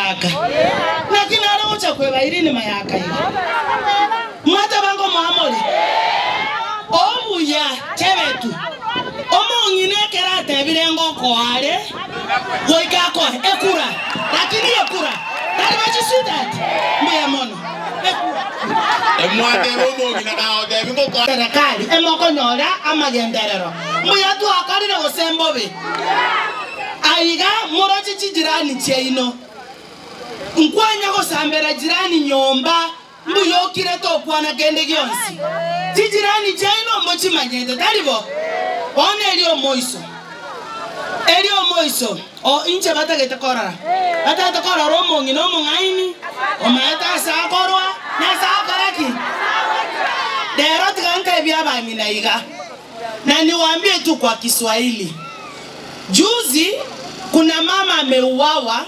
Mayaka. Naki nare gocha kweba Irene Mayaka iga? Mwateba ngomoa more? Obuya, Chebetu, omong'ina ekero atebire ngokoa are, goika akoe ekura, lakini ekura tari gochi sweetheart, mbuya mono, ekura. Emwateba omong'ina nagotebi ngokoa. Serikali emokonyora amagenderero, mbuya twakorire gose mbobe? Aiga moroche chijirani chiaino, nkwanya gosambera jirani nyomba mbuya okire tokwana kende gionsi. Chijirani chiaino mbochimanyete, tari bo? Bono erio omoiso, erio omoiso, o inche batagete korora, batagete korora omong'ina omong'aini, omaete ase akorwa, na ase agokora ki? Rero tiga ntebie abang'ina iga, na niwaambie tu kwa Kiswahili. Juzi kuna mama ameuawa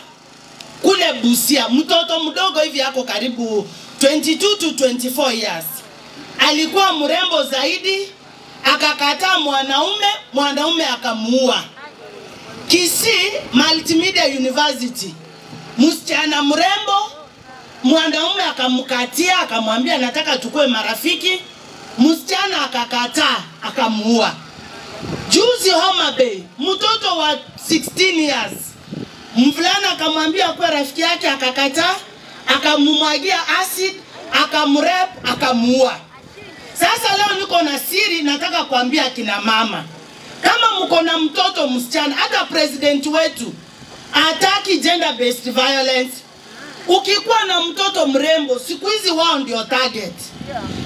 kule Busia, mtoto mdogo hivi ako karibu 22 to 24 years. Alikuwa mrembo zaidi, akakataa mwanaume, mwanaume akamuua. Kisii Multimedia University, msichana mrembo, mwanaume akamkatia, akamwambia nataka tukue marafiki. Msichana akakataa, akamuua. Juzi Homa Bay, mtoto wa 16 years, mvulana akamwambia kuwa rafiki yake, akakataa, akamumwagia acid, akamrep, akamuua. Sasa leo niko na siri, nataka kuambia akina mama, kama mko na mtoto msichana, hata president wetu hataki gender based violence. Ukikuwa na mtoto mrembo, siku hizi wao ndio target.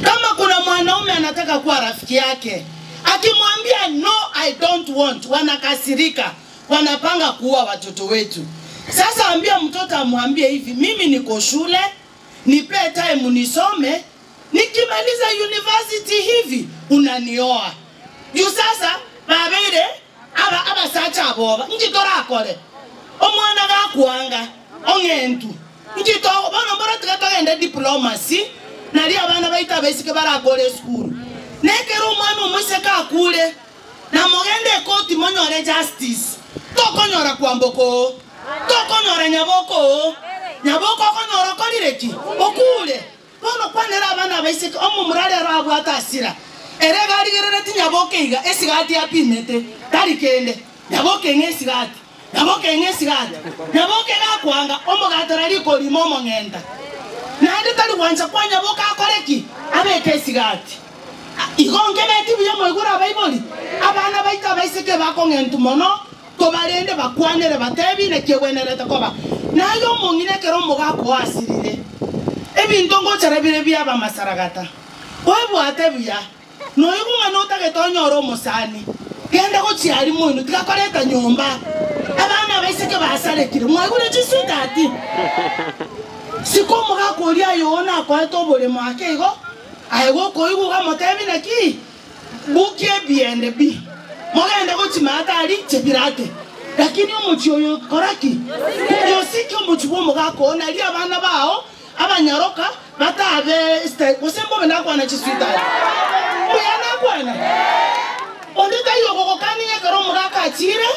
Kama kuna mwanaume anataka kuwa rafiki yake, akimwambia no I don't want, wanakasirika, wanapanga kuua watoto wetu. Sasa ambia mtoto amwambie hivi, mimi niko shule, nipe time nisome, nikimaliza university hivi unanioa. Juu sasa babere aba abasacha aboba nchitorakore omwana gakwanga ong'entu nchito bono mbora tiga togende diplomacy nari abana baito abaiseke barakore esukuru nekero omwana omoiseke akure na mogende ekoti monyore justice tokonyora kwamboka oo tokonyora nyaboka oo nyaboka okonyora okorire ki okure bono kwanera abana abaiseke omomura rero abwate asira ere garigerereti nyaboka iga esigati apimete tari kende nyaboka eng'e esigati nyaboka eng'e esigati nyaboka egakwanga omogatera rikorima omong'enta naende tari gwancha kwa nyaboka akore ki abeke esigati igo nkebeti buya moigure abaibori abana baito abaiseke bakong'entu mono tobarende bakwanere batebi naki egwenerete koba naye omong'ina ekero omogaka oasirire ebinto ngochera bire biaba masaragata oebwate buya noigwa ng'a notagete onyore omosani genda gochiari moino tigakoreta nyomba abana abaiseke basarekire mwaigure chisweetheart siko omogaka oria aye nakoete oboremo ake igo aye gokoigwa ogamotebi naki bukia ebiende bi mogende gochimata ari chebirate lakini omochi oyo koraki yosiki omochi bwa omogaka oo nari abana bao abanyaroka batabe gose mbobe nakwana chisweetheart mbuya nakwana onde taiyo ogogokania ekero omogaka achire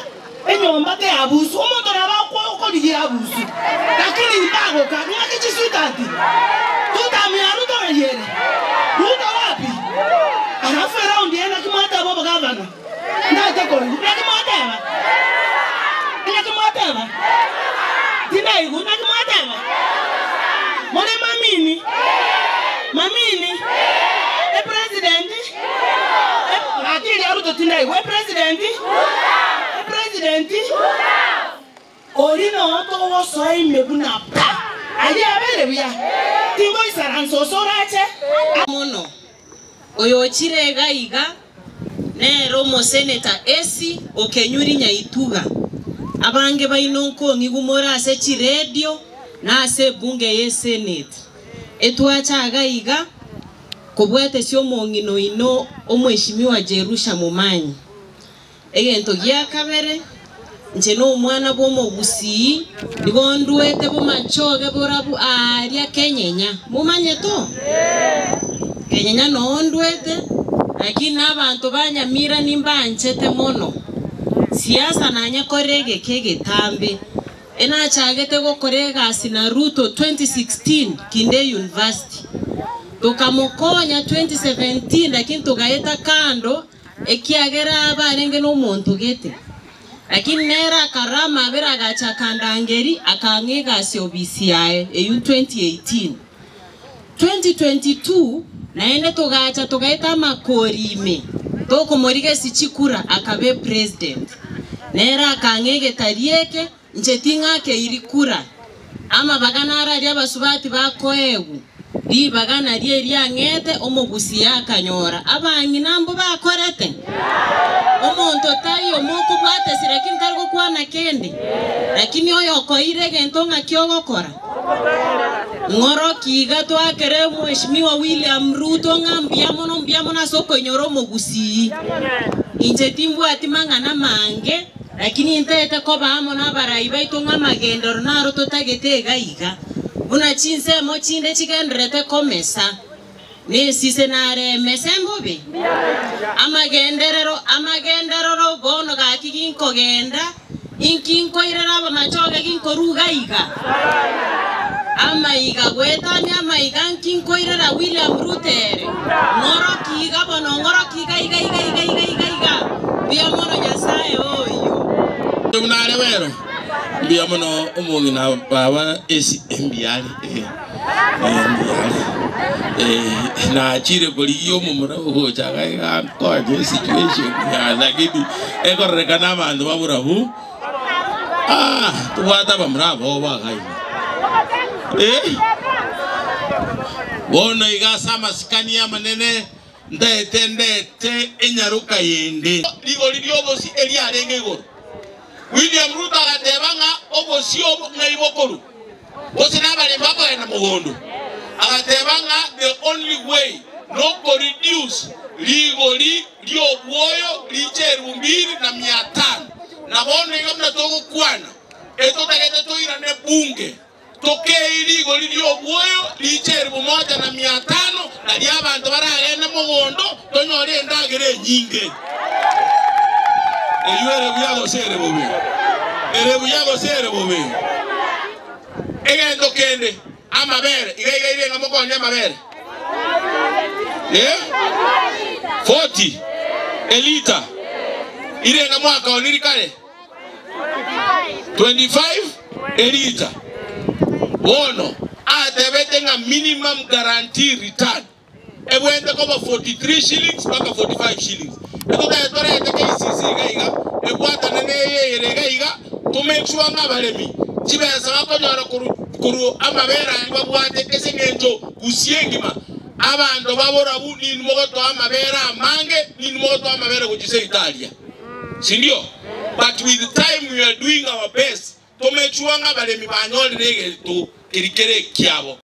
enyomba teabusu omonto naba okorigia abusu lakini mbagoka ng'aki chisweetheart tutamia Ruto ng'ayere Ruto wapi alafu eround ye naki mwateba obogavana ndate kori naki mwateba naki mwateba tindaigu naki mwateba more mamini mamini e president akili ya Ruto tindaigu e president e president ori no togosoa ime buna pa aye abere buya tingoisaransa osorache mono oyo ochire iga iga nere omoseneta esi okenyuri nyaituga abange baino nkong'igu more ase chiredio na ase ebunge ye senate etwachaga iga kobwatesia omong'ino ino omweshimiwa Jerusha Momanyi egento gia kabere nche na omwana bwa omogusii nigo ndwete bomachoge borabu aaria kenyenya mumanye to kenyenya noo ndwete lakini na abanto ba Nyamira nimbanchete mono siasa nanye kore egeke egetambe. Enachagete gokora egasi na Ruto 2016 kinde University. Tokamokonya 2017 lakini togaeta kando ekiagera abarenge na omonto gete. Lakini nere akarora amabera agacha akandangeri akang'a egasi obisi yaye eywo 2018. 2022 naende togacha togaeta amakori ime tokomorigesi chikura akabe president. Nere akang'a egetari eke inche ting'akeiri kura. Amabaga nararia abasubati bakoegu ribaga nario eriang'ete omogusia akanyora abang'ina mbo bakorete. Omonto taiyo mokobwatesi lakini tari gokwana kende. Lakini oyo okoire egento ng'aki ogokora. Ng'oroki iga twakere Mheshimiwa William Ruto ng'a mbuya mono mbuya mono ase okonyora omogusii. Inche timbwati mang'ana mange lakini ntaete koba amo na abarai baito ng'a amagendero naro totagete iga iga. Buna chinsemo chinde chigenderete komesa. Nesise nare emesa embobe. Amagenderero amagenderero bono gaki ginkogenda inki nkoirera abamachoge ginkoruga iga. Amaiga gwetania amaiga nki nkoirera William Ruto ere. Ng'oroki iga bono ng'oroki iga iga iga iga iga iga iga. Mbuya mono Nyasaye oyo. Buna are wero mbuya mono omong'ina baba esi embiare embiare nachire korigia omomura ogocha iga nkonye situation ya lakini ekororekana abanto baburabu tobwate abamura abo bagaima bono iga ase amasikani amanene ndete ndete enyaruka yende rigori riobosi eriarenge igoro. William Ruto agateba ng'a obosi obo ng'ai bokoru gose n'abaremi bakogenda mogondo agateba ng'a the only way no reduce rigori riobwoyo riche 2500 na bono iga buna togokwana etotagete toirane bunge tokei rigori riobwoyo riche 1500 nari abanto baragende mogondo tonyore endagera enyinge. Eyo ere buya gose ere bobe? Ere buya gose ere bobe? Egento kende amabere iga iga irenga mokonya amabere 40 elita irenga mwaka oniri kare 25 elita bono atebete nga minimum guarantee return ebwende koba 43 shillings mpaka 45 shillings. Etotaetorete KCC iga iga ebwatane neyeyere iga iga to make sure nga abaremi chibesa bakonyora koru amabere ari babwate ase eng'encho gusia engima abanto baborabu nini mogotoa amabere amange nini mogotoa amabere gochisa Italia sindio? But with time we are doing our best to make sure nga abaremi banyorire egento keri kere kiabo.